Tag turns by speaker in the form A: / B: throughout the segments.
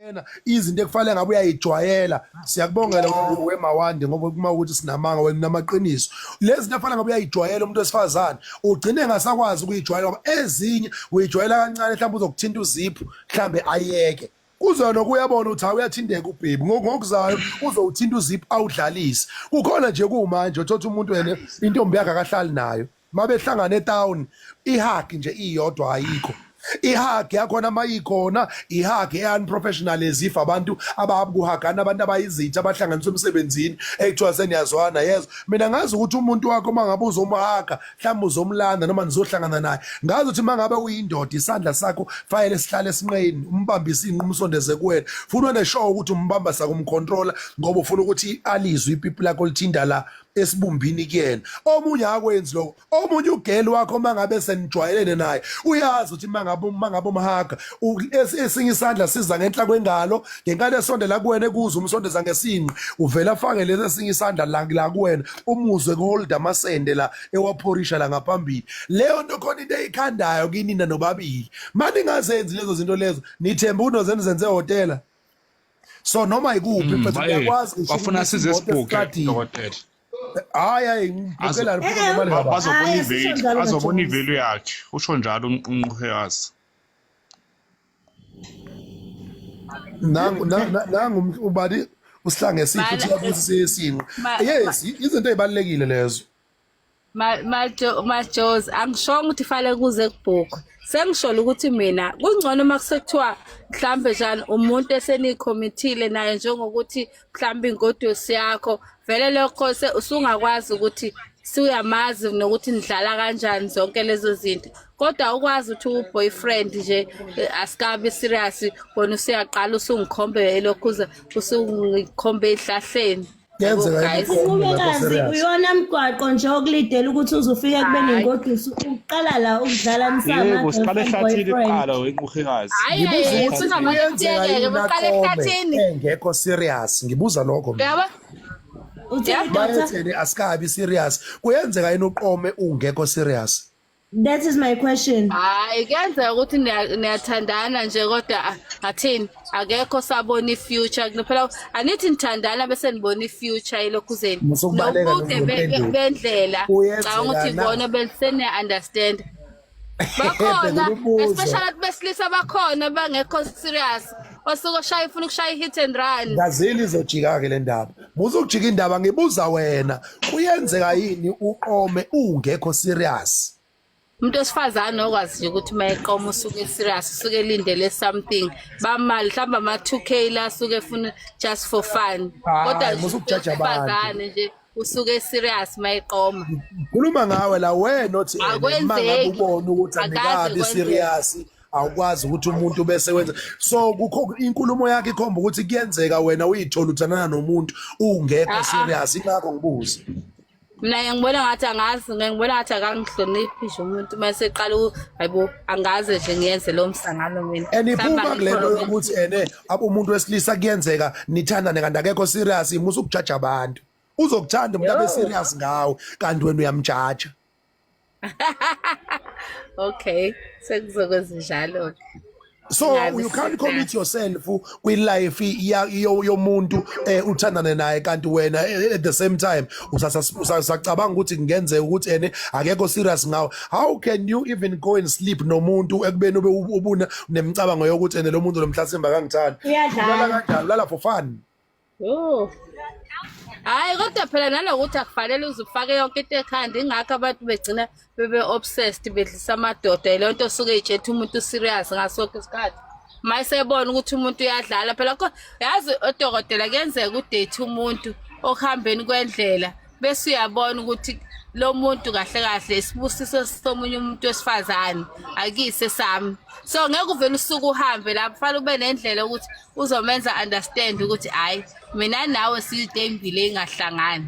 A: Yena izinto ekufanele ngabe uyayijwayela. Siyakubongela wemawande ngoba kuma ukuthi sinamanga wena unamaqiniso. Lezi zinto ekufanele ngabe uyayijwayela umuntu wesifazane ugcine engasakwazi ukuyijwayela ngoba ezinye uyijwayela kancane mhlawumbe uzokuthinta uziphu mhlawumbe ayeke. Kuze nokuyabona ukuthi hawu uyathinteka ubhebi ngokuzayo uzowuthinta uziphu awudlalise. Kukhona nje kumanje othothi umuntu wena intombi yakhe akahlali nayo. Mabehlangana etown ihug nje iyodwa ayikho. Ihug yakhona mayikhona ihug e-unprofessional as if abantu abakuhagana abantu abayizitha abahlanganiswa emsebenzini ekuthiwa seniyazwana yezwa. Mina ngazi ukuthi umuntu wakho uma ngabe uzomhaga mhlawumbe uzomlanda noma nizohlangana naye ngazi ukuthi uma ngabe uyindoda isandla sakho fanele sihlale esinqeni umbambe isinqe umsondeze kuwena futhi wena sure ukuthi umbamba sakumcontrola ngoba ufuna ukuthi alizwe ipipi lakho lithinta la esibumbini kuyena. Omunye akwenzi lokho. Omunye ugirl wakho uma ngabe senijwayelene naye uyazi ukuthi uma ngabe umhaga esinye isandla siza ngenhla kwengalo ngenkathi esondela kuwena ekuze umsondeza ngesinqe uvela afake lesi esinye isandla la la kuwena umuzwe kuholda amasende la ewaphorisha la ngaphambili. Leyo nto khona into eyikhandayo kinina nobabili. Maningazenzi lezo zinto lezo nithemba ukuthi noze nizenze ehhotela. So noma ikuphi mfethu
B: baye
A: uyakwazi ngisho
B: bafuna
A: ukumisa
B: size
A: imoto
B: sibhuke
A: esitradini.
B: dokotela.
A: Hayi hayi ngibhukela
B: Azo-
A: ngibhuke ngemali kababa.
B: Bazobona
C: Hhayi, asisho
B: i-value,
C: njalo
B: azobona
C: Majozi.
B: i-value yakhe. Usho njalo unquhekazi.
A: Nangu nangu ubani usihlange esihle
D: Mala-
A: uthi uyabuza sesinqe. Yes, izinto ezibalekile lezo.
D: Majozi, angishongo ukuthi fanele kuze kubhukwe. Sengisholo ukuthi mina kungcono uma kusekuthiwa mhlambe njani umuntu esenikhomithile naye njengokuthi mhlambe ingodusi yakho vele lokho usungakwazi ukuthi suyamazi nokuthi nidlala kanjani zonke lezo zinto kodwa ukwazi ukuthi u-boyfriend nje asikabi serious wena usuyaqala usungikhombe elokhuza usungikhombe ezihlahleni.
A: Kuyenzeka
D: Yabo, guys.
A: yini uqome lapho
C: Unqubekazi
A: serious.
C: uyona mgwaqo nje okulidela ukuthi uze ufike kube
D: Hhayi.
C: nengoduso uqala la ukudlala
B: Yebo, siqala
C: nisama-girlfriend
B: ehlathini
C: boyfriend.
B: kuqala wenquhekazi.
D: Hhayi,
A: Ngibuza
D: hhayi,
A: ukuthi
D: singamane
A: kuyenzeka
D: siyekeke
A: yini
D: beqala
A: aqome
D: ehlathini.
A: engekho serious ngibuza lokho mina.
D: Uyabo?
C: Uthini
D: Yeah.
C: doctor?
A: Bayethene asikabi serious. Kuyenzeka yini uqome ungekho serious?
C: That is my question.
D: Hayi kuyenzeka ukuthi niyathandana nje kodwa athini akekho sabona i-future phela anithi nithandana bese nibona i-future elokhuzeni
A: Musukubaleka
D: nobude
A: nempendulo.
D: bendlela
A: Kuyenzeka
D: cabanga ukuthi
A: na?
D: ibona beseniya-understand bakhona
A: Bhekela umbuzo.
D: especially abantu besilisa bakhona bangekho serious osuke oshaya ufuna ukushaya i-hit and run.
A: Ngazile izojika-ke le ndaba. Musa ukujika indaba ngibuza wena kuyenzeka yini uqome ungekho serious?
D: Umuntu wesifazane okwazi nje ukuthi uma eqoma usuke serious usuke elindele something bamali mhlawumbe ama-2K la asuke efuna just for fun kodwa
A: Hayi
D: nje
A: musa
D: umuntu
A: ukujaja abantu.
D: wesifazane nje usuke serious uma eqoma.
A: Khuluma ngawe la wena othi ene uma ngabe
D: Akwenzeki.
A: ubona ukuthi
D: Akaze
A: anikabi
D: kwenzeke.
A: serious awukwazi ukuthi umuntu bese wenza so kukho inkulumo yakhe ikhomba ukuthi kuyenzeka wena uyithola uthandana nomuntu ungekho
D: Ah, ah.
A: serious ingakho ngibuza.
D: Mina ngibona ngathi angazi ngibona ngathi akangihloniphi nje umuntu uma eseqala hayibo angaze nje ngiyenze lo msangano mina.
A: And
D: Mhlawumbe
A: iphuma
D: angikho
A: kule nto
D: romantic.
A: yokuthi ene umuntu wesilisa kuyenzeka nithandane kanti akekho serious musa ukujaja abantu. Uzokuthanda umuntu abe
D: Yo.
A: serious ngawe kanti wena uyamjaja.
D: Okay, sekuzokwenza njalo ke.
A: So
D: Ngabe
A: you can't
D: sina.
A: commit yourself kwi-life yomuntu uthandane naye kanti wena at the same time usacabanga ukuthi kungenzeka ukuthi ene akekho serious ngawe. How can you even go and sleep nomuntu ekubeni ube ubuna nemicabango yokuthi ene lo muntu lo mhlasimba akangithandi?
C: Uyadlala.
A: Ulala kanjani? Ulala for fun.
D: Oh. Hayi kodwa phela nalokuthi akufanele uze ufake yonke into ekhanda ingakho abantu begcina bebe obsessed bedlisa amadoda leyo nto osuke itshethe umuntu serious ngaso sonke isikhathi. Mayesebona ukuthi umuntu uyadlala phela yazi odokotela kuyenzeka udate umuntu okuhambeni kwendlela bese uyabona ukuthi lo muntu kahle kahle isibusiso somunye umuntu wesifazane akuyise sami so ngeke uvele usuke uhambe lapho fanele ube nendlela ukuthi uzomenza understand ukuthi hayi mina nawe siyinto eyimbili engahlangani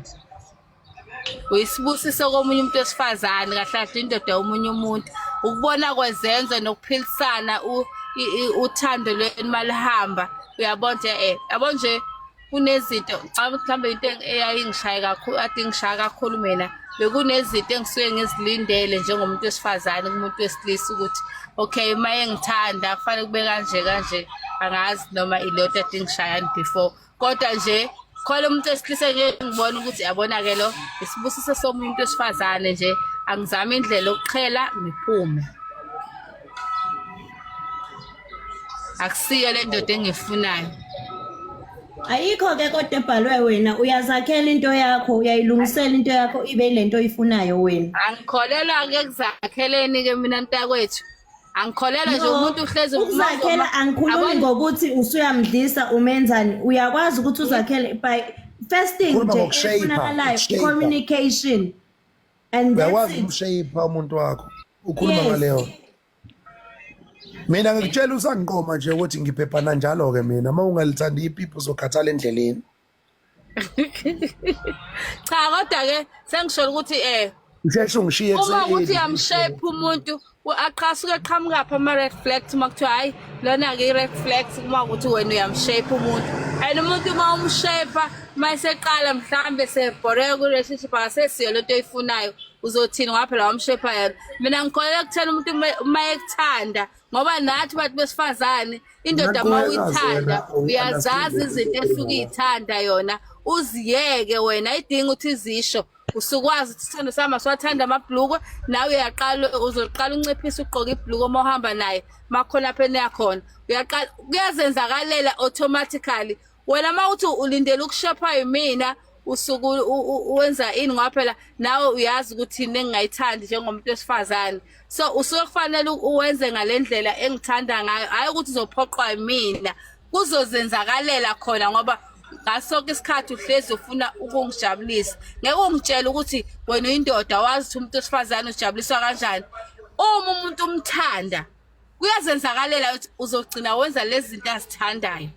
D: uyisibusiso komunye umuntu wesifazane kahle kahle indoda yomunye umuntu ukubona kwezenzo nokuphilisana uthando lwenu malihamba uyabona nje yabo nje kunezinto cha mhlawumbe into eyayingishaye kakhulu ade ingishaya kakhulu mina Bekunezinto engisuke ngizilindele njengomuntu wesifazane kumuntu wesilisa ukuthi okay, uma engithanda kufanele kube kanje kanje. Angazi noma ileyo nto ade ngishayani before, kodwa nje khona umuntu wesilisa ngeke ngibone ukuthi yabona-ke lo isibusiso somuntu wesifazane nje, angizame indlela yokuqhela ngiphume. Akusiyo le ndoda engiyifunayo.
C: Ayikho ke kodwa ebhalwe wena, uyazakhela into yakho, uyayilungisela into yakho ibe lento oyifunayo wena.
D: Angikholelwa-ke ekuzakheleni-ke mina mntakwethu, angikholelwa nje. Umuntu uhlezi
C: Ukuzakhela angikhulumi ngokuthi usuyamdlisa umenzani, uyakwazi ukuthi uzakhele by first thing
A: Khuluma
C: nje
A: ngokushape,
C: efunakalayo,
A: ukushape.
C: communication and that's
A: Uyakwazi
C: it.
A: ukumshape umuntu wakho, ukhuluma
C: Yes.
A: ngaleyo. Mina ngikutshela usangiqoma nje ukuthi ngibhebhana njalo-ke mina, uma ungalithandi ipipi uzokhathala endleleni.
D: Cha, kodwa-ke sengisholo ukuthi
A: Usheshe ungishiye.
D: Uma ukuthi uyamshape umuntu, aqhasuke eqhamukaphi ama-red flags uma kuthiwa hhayi lona-ke i-red flags, uma ukuthi wena uyamshape umuntu and umuntu uma umshape uma eseqala mhlawumbe sebhoreka kwi-relationship, akasesiyo lento oyifunayo, uzothini? Ngoba phela wamshape yena. Mina ngikholelwa ekutheni umuntu uma ekuthanda, ngoba nathi bantu besifazane indoda uma uyithanda uyazazi izinto esuke iyithanda yona, uziyeke wena, ayidingi ukuthi izisho. Usukwazi ukuthi isithando sami asiwathanda amabhlukwe, nawe uyaqala uzoqala unciphise ugqoke ibhlukwe uma uhamba naye, makhona lapho eniyakhona uyaqala, kuyazenzakalela automatically. Wena uma uthi ulindele ukushepha yimina, usuke wenza ini? Ngoba phela nawe uyazi ukuthi yini engingayithandi njengomuntu wesifazane, so usuke kufanele uwenze ngale ndlela engithanda ngayo, hhayi ukuthi uzophoqwa yimina. Kuzozenzakalela khona ngoba ngaso sonke isikhathi uhlezi ufuna ukungijabulisa. Ngeke ungitshele ukuthi wena uyindoda, wazi ukuthi umuntu wesifazane ujabuliswa kanjani. Uma umuntu umthanda kuyazenzakalela ukuthi uzogcina wenza lezi zinto azithandayo.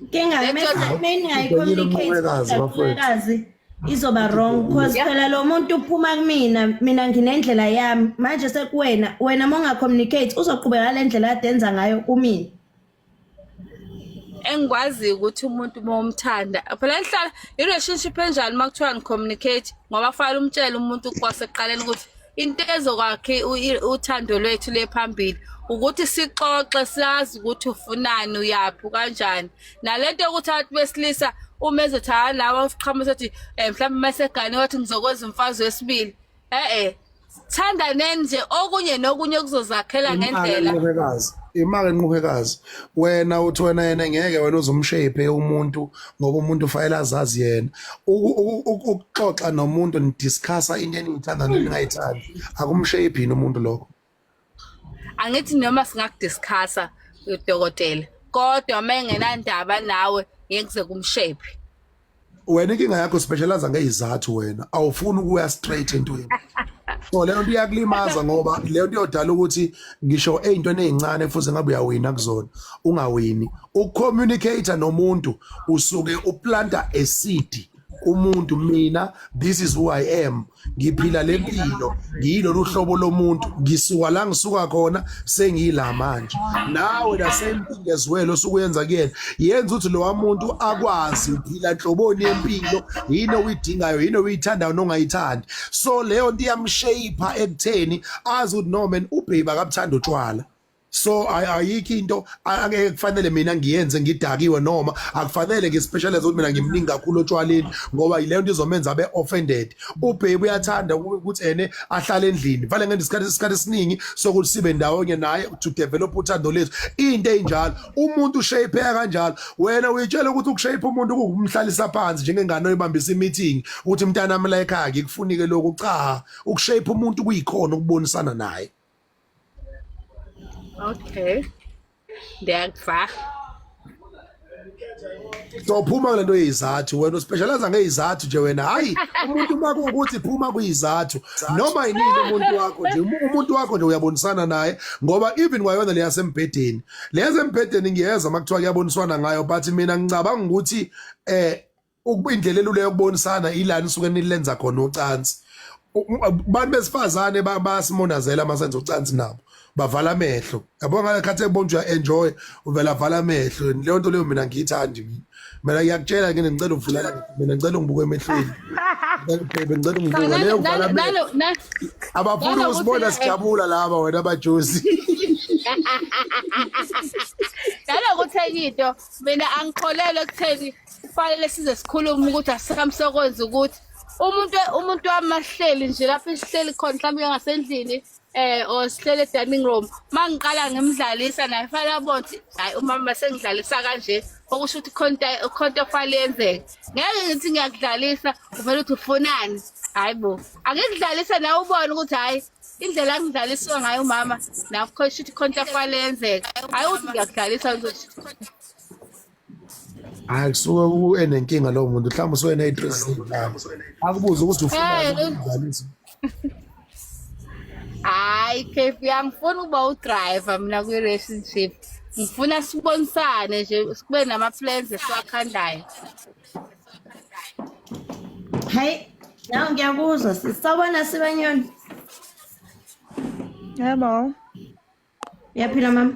C: Inkinga
A: Ubhekile
C: mengayi-communicate izoba wrong, cause phela lo muntu uphuma kumina, mina nginendlela yami manje, sekuwena wena uma unga-communicate uzoqhubeka ngale ndlela kade enza ngayo kumina.
D: Engikwaziyo ukuthi umuntu uma umthanda phela ihlala i-relationship enjani uma kuthiwa ni-communicate, ngoba kufanele umtshele umuntu kwasekuqaleni ukuthi into ezokwakhe uthando lwethu le phambili ukuthi sixoxe, sazi ukuthi ufunani, uyaphi, kanjani. Nalento yokuthi abantu besilisa uma ezothanda nawe uqhamuka uthi mhlawumbe masegane wathi ngizokwenza umfazi wesibili, eh thandaneni nje, okunye nokunye kuzozakhela ngendlela.
A: Nqubekazi, imake nqubekazi, wena uthi wena yena ngeke wena uzomshape umuntu ngoba umuntu ufanele azazi yena. Ukuxoxa nomuntu nidiscussa into eniyithanda neningayithandi akumshape yini umuntu lokho?
D: Angithi noma singakudiscussa udokotela, kodwa uma engenandaba nawe ngeke kuze kumshape.
A: Wena inkinga yakho specialize ngezizathu, wena awufuni ukuya straight entweni, so leyo nto iyakulimaza ngoba leyo nto iyodala ukuthi ngisho ey'ntweni ey'ncane futhi ngabe uyawina kuzona ungawini. Ukucommunicate nomuntu usuke uplanta a seed umuntu, mina this is who I am, ngiphila le mpilo, ngiyilolu hlobo lomuntu, ngisuka la ngisuka khona, sengiyila manje. Nawe the same thing as well osukuyenza kuyena, yenza ukuthi lowa muntu akwazi uphila nhloboni yempilo, yini oyidingayo, yini oyithandayo nongayithandi. So leyo nto iyamshape ekutheni azi ukuthi no man, ubabe akabuthanda utshwala, so ayikho into angeke kufanele mina ngiyenze ngidakiwe, noma akufanele ngispecialize ukuthi mina ngimningi kakhulu otshwaleni, ngoba yileyo nto izomenza abe offended. Ubabe uyathanda ukuthi ene ahlale endlini, vale ngenza isikhathi esiningi sokuthi sibe ndawonye naye to develop uthando lethu, into eyinjalo. Umuntu ushapeeka kanjalo. Wena uyitshela ukuthi ukushape umuntu kukumhlalisa phansi njengengane oyibambisa i-meeting ukuthi mntanami la ekhaya ngikufunike lokhu. Cha, ukushape umuntu kuyikhona ukubonisana naye.
D: Okay, ndiyakuva.
A: So phuma kule nto yezizathu, wena uspecialize ngezizathu nje wena. Hayi, umuntu uma kuwukuthi phuma kuyizathu, noma yinini umuntu wakho nje, umuntu wakho nje uyabonisana naye, ngoba even kwayona le yasembhedeni, le yasembhedeni ngiyeza uma kuthiwa kuyaboniswana ngayo, but mina ngicabanga ukuthi ukuba indlela elula yokubonisana ilana isuke nilenza khona ucansi. Abantu besifazane bayasimonazela uma senza ucansi nabo. Bavala amehlo, yabo, ngalekhathi ebona ukuthi uya-enjoy, uvela avala amehlo. Leyo nto leyo mina ngiyithandi. Mina ngiyakutshela, ngene ngicela uvula, mina ngicela ungibuke emehlweni, baby, ngicela ungibuke. Leyo kuvala amehlo, abafuni ukusibona sijabula laba, wena bajozi.
D: Nalokuthi enye into, mina angikholelwa ekutheni kufanele size sikhulume ukuthi asisamsokwenza ukuthi umuntu wami masihleli nje lapho esihleli khona, mhlawumbe ngasendlini or sihlele e-dining room, mangiqala ngimdlalisa naye fanele abone ukuthi hayi, umama sengidlalisa kanje, okusho ukuthi khona into ofanele yenzeke. Ngeke ngithi ngiyakudlalisa uvele uthi ufunani. Hayi bo, angikudlalisa nawe ubone ukuthi hhayi, indlela angidlalisiwe ngayo umama nakho kusho ukuthi khona into ofanele yenzeke, hhayi ukuthi ngiyakudlalisa ngizothi.
A: Hayi, kusuke enenkinga lowo muntu, mhlawumbe usuke ene-stress, akubuze ukuthi ufunani, ukudlalisa.
D: Hayi Kefi, angifuni ukuba udriver mina kwi-relationship. Ngifuna sibonisane nje, sibe nama-plans esiwakhandayo.
C: Hayi, nawe ngiyakuzwa. Sisawubona, Sibanyoni.
E: Yebo.
C: Uyaphila, mama?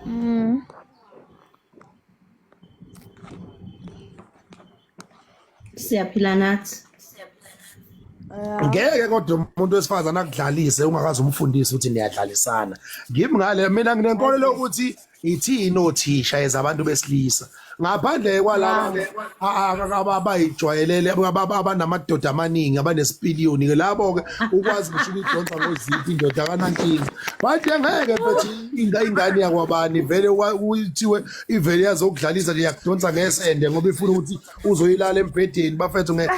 E: Mm.
C: Siyaphila nathi.
A: Ngeke kodwa umuntu wesifazane akudlalise ungakaze umfundise ukuthi niyadlalisana. Ngimi ngale, mina nginenkolelo ukuthi ithini othisha ezabantu besilisa, ngaphandle kwalaba abayijwayelele, abanamadoda amaningi, abanesipiliyoni ke, labo ke ukwazi ngisho ukuyidonsa ngoziphi indoda, akanankinga. But angeke mfethu, ingane yakwabani vele uthiwe ivele yazokudlalisa nje, yakudonsa ngesende ngoba ifuna ukuthi uzoyilala embhedeni. Bafethu, wena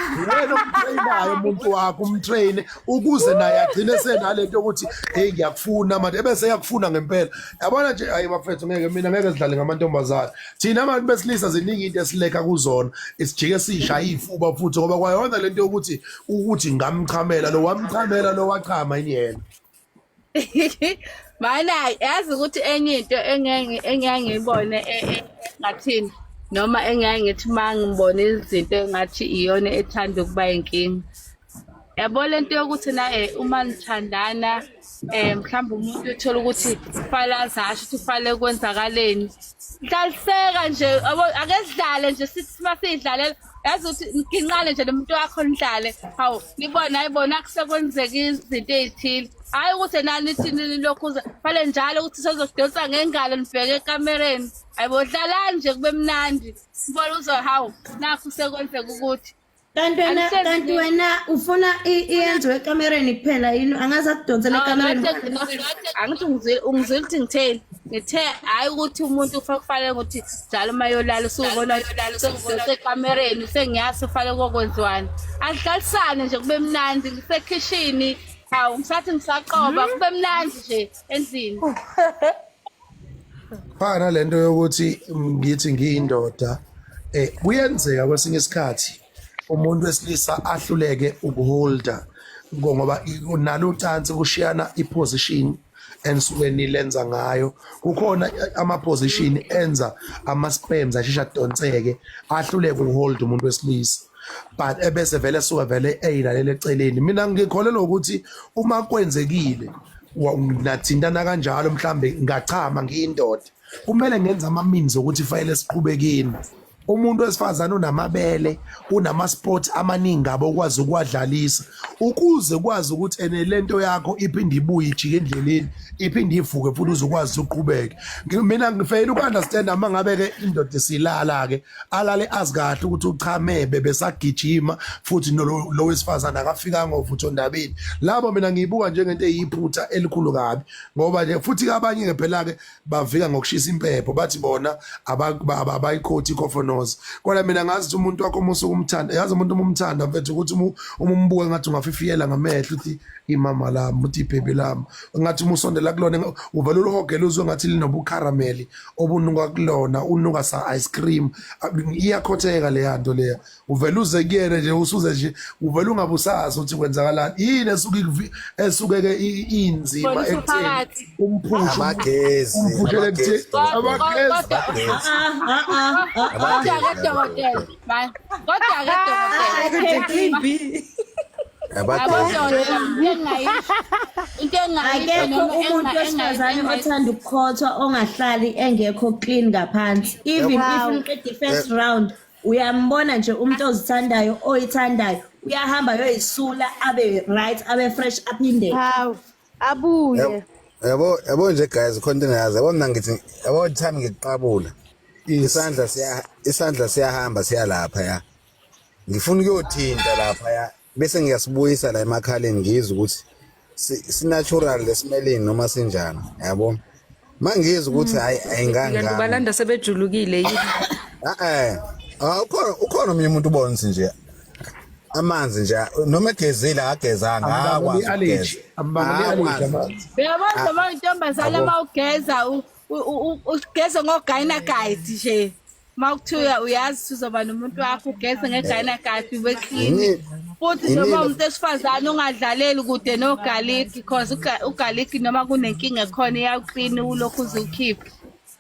A: umtrainayo umuntu wakho, umtrain ukuze naye agcine senalento yokuthi hey, ngiyakufuna manje, ebese yakufuna ngempela, yabona nje. Hayi bafethu, ngeke, mina ngeke sidlale ngamantombazane. Thina abantu besilisa ziningi into esileka kuzona, isijike sishaya ifuba futhi, ngoba kwayona lento yokuthi ukuthi ngamchamela lo, wamchamela lo, wachama yini yena?
D: Mana yazi ukuthi enye into engeke ngiyibone ngathini, noma engeke ngithi uma ngibona izinto engathi iyona ethanda ukuba inkinga. Yabo, lento yokuthi na uma nithandana, mhlawumbe umuntu uthola ukuthi kufanele azasho ukuthi kufanele kwenzakaleni. Dlaliseka nje, yabo, ake sidlale nje, sithi masiyidlalela, yazi ukuthi nginqale nje nomuntu wakho, nidlale, hawu, nibone, hayi akusekwenzeka izinto ey'thile. Hhayi ukuthi nani nithi nilokhuza fanele njalo ukuthi sezokudonsa ngengalo nibheke ekamereni. Hayibo, dlalani nje kube mnandi, sibone uzo hawu, nakhu sekwenzeka ukuthi
C: Kanti wena
D: Angihlezi
C: kanti wena ufuna iyenziwe ekamereni kuphela yini? Angaze akudonsele ekamereni.
D: Angithi ungizwile ukuthi ngitheni? Ngithe hhayi ukuthi umuntu kufanele ukuthi njalo uma yolala usubona sekudonsa ekamereni, sengiyazi kufanele kokwenziwani. Adlalisane nje kube mnandi, ngisekhishini, hawu, ngisathi ngisaqoba, kube mnandi nje endlini.
A: Fana lento yokuthi ngithi ngiyindoda, kuyenzeka kwesinye isikhathi umuntu wesilisa ahluleke ukuholda, ngoba nalo ucansi kushiyana iposition enisuke nilenza ngayo. Kukhona ama-position enza ama-sperms asheshe adonseke, ahluleke ukuhold umuntu wesilisa, but ebese vele suke vele eyilalela eceleni. Mina ngikholelwa ukuthi uma kwenzekile nathintana kanjalo, mhlambe ngachama ngiyindoda, kumele ngenze ama-means ukuthi fayele siqhubekeni. Umuntu wesifazane unamabele, unama-spot amaningi abo okwazi ukuwadlalisa ukuze kwazi ukuthi ene lento yakho iphinde ibuye ijike endleleni, iphinde ivuke futhi, uzokwazi uqhubeke. Mina ngifeyila uku-understand uma ngabe-ke indoda isilala-ke, alale azi kahle ukuthi uchame bebesagijima futhi lo wesifazane akafikanga ovutho ondabeni. Labo mina ngiyibuka njengento eyiphutha elikhulu kabi, ngoba nje futhi abanye-ke phela-ke bavika ngokushisa impepho, bathi bona abayikhothi ikhofonoza. Kodwa mina ngazi ukuthi umuntu wakho uma usuke umthanda, yazi umuntu uma umthanda mfethu, ukuthi uma umbuka ngathi ungafifiyela ngamehlo, uthi imama lami, uthi ibhebi lami, ngathi uma usondela kulona uvele ulihogele, uzwe ngathi linobukharameli obunuka kulona, unuka sa ice cream, iyakhotheka leya nto leya. Uvele uze kuyena nje, usuze nje uvele ungabusazi ukuthi kwenzakalani, yini esuke esuke-ke inzima
D: Bona
A: ekutheni
D: usuphakathi.
A: umphushe
F: Amagezi,
A: umphushele ekutheni
F: amagezi,
A: amagezi.
C: Ah ah ah ah.
D: Kodwa-ke dokotela, kodwa-ke dokotela,
C: Ah,
E: KB. Abagezi.
D: Yabo into engingayisho, into engingayisho
C: Akekho
D: noma
C: umuntu wesifazane othanda ukukhothwa ongahlali engekho clean ngaphansi. Even if niqeda i-first round, uyambona nje umuntu ozithandayo, oyithandayo, uyahamba ayoyisula abe right, abe fresh aphinde.
G: Hawu, abuye.
E: Yabo yabo nje guys, khona into engayazi. Yabo mina ngithi yabo time ngikuqabula. Isandla siya isandla siyahamba siyalapha ya. Ngifuna ukuyothinta lapha ya bese ngiyasibuyisa la emakhaleni ngizwe ukuthi si natural lesimelini noma sinjani yabo. Mangizwe ukuthi hayi
H: Kanti
E: ayingangami.
H: ubalanda sebejulukile yini?
E: Eh eh. Ah ukhona ukhona omunye umuntu ubona ukuthi nje amanzi nje noma egezile akagezanga
A: Ambangela
E: akakwazi
A: i-allergy,
E: ukugeza.
A: ambangela i-allergy
E: Akakwazi.
A: amanzi.
D: Uyabona noma intombazane
E: Yabo.
D: uma ugeza ugeze ngo-gyna guide nje. Uma kuthiwa uyazi ukuthi uzoba nomuntu wakho ugeze nge-gyna guide ube clean.
E: Yini-
D: Futhi noma
E: yini-
D: umuntu wesifazane ungadlaleli kude nogarlic because ugarlic noma kunenkinga ekhona iyawuklina ulokhu uze ukhiphe.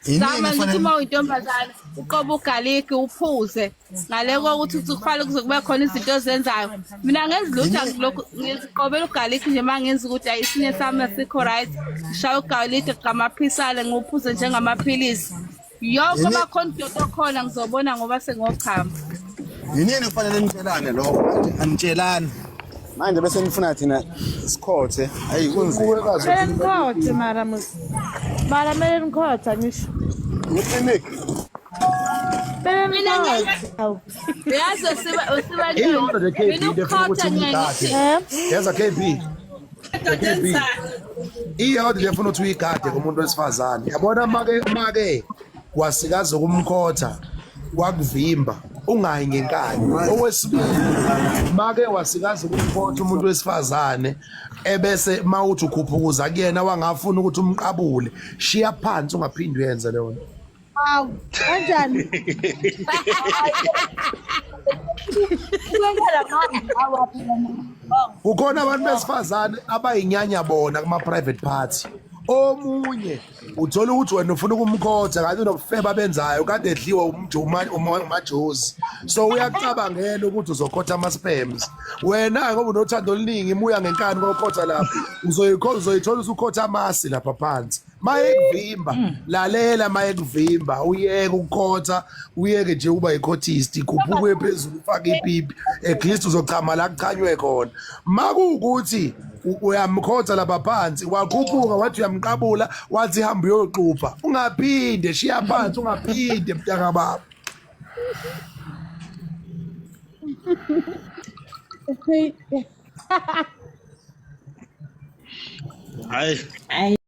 E: Yinini
D: Zama ngithi
E: kufanele
D: uma uyintombazane uqobe ugaliki uphuze ngale kokuthi uthi kufanele kuze kube khona izinto ozenzayo. Mina ngenzi lutho, angilokhu ngiziqobela ugaliki nje uma ngenza ukuthi ayi isinye sami asikho right, ngishaya ugaliki ngamaphisane ngiwuphuze njengamaphilisi. Yonke
E: Yini-
D: uma khona udoda okhona ngizobona ngoba sengochama.
E: Yinini kufanele nitshelane lokho manje anitshelani. Manje bese nifuna thina sikhothe. Ayi kunzima.
A: Uwekazi
G: Kumele nikhothe mara musi. Mara kumele nikhothe angisho.
E: Eclinic.
G: Kumele
D: Mina ngeke
G: nikhothe. Hawu.
D: uyazi usiba
A: Iyona nje KB
D: mina
A: into efuna
D: ukukhotha
A: ukuthi
D: ngiyaye
A: umgade.
D: ngithi
G: Eh?
A: Yaza KB. KB. Iyona nje efuna ukuthi uyigade kumuntu wesifazane. Yabona make wasikaze ukumkhotha wakuvimba ungayi ngenkani. Okwesibili make wasikaze ukumkhotha umuntu wesifazane ebese mawuthi ukhuphukuza kuyena wangafuna ukuthi umqabule, shiya phansi ungaphindi uyenze leyo nto.
G: Hawu, kanjani?
A: Kukhona abantu besifazane abayinyanya bona kuma private party. Omunye uthola ukuthi wena ufuna ukumkhotha kanti unobufeba benzayo kade edliwa umajozi. So uyacabangela ukuthi uzokhotha ama sperms. Wena ngoba unothando oluningi imuya ngenkani kokhotha lapha. Uzoyikhotha uzoyithola usukhotha amasi lapha phansi. Mayekuvimba lalela, mayekuvimba uyeke ukukhotha, uyeke nje uba yikhothist, khuphuke phezulu ufake ipipi, at least uzochama la kuchanywe khona. Makuwukuthi uyamkhotha lapha phansi wakhuphuka wathi uyamqabula wathi hamba uyoxupha, ungaphinde, shiya phansi ungaphinde mntaka baba.
B: Hayi.
C: Ayi.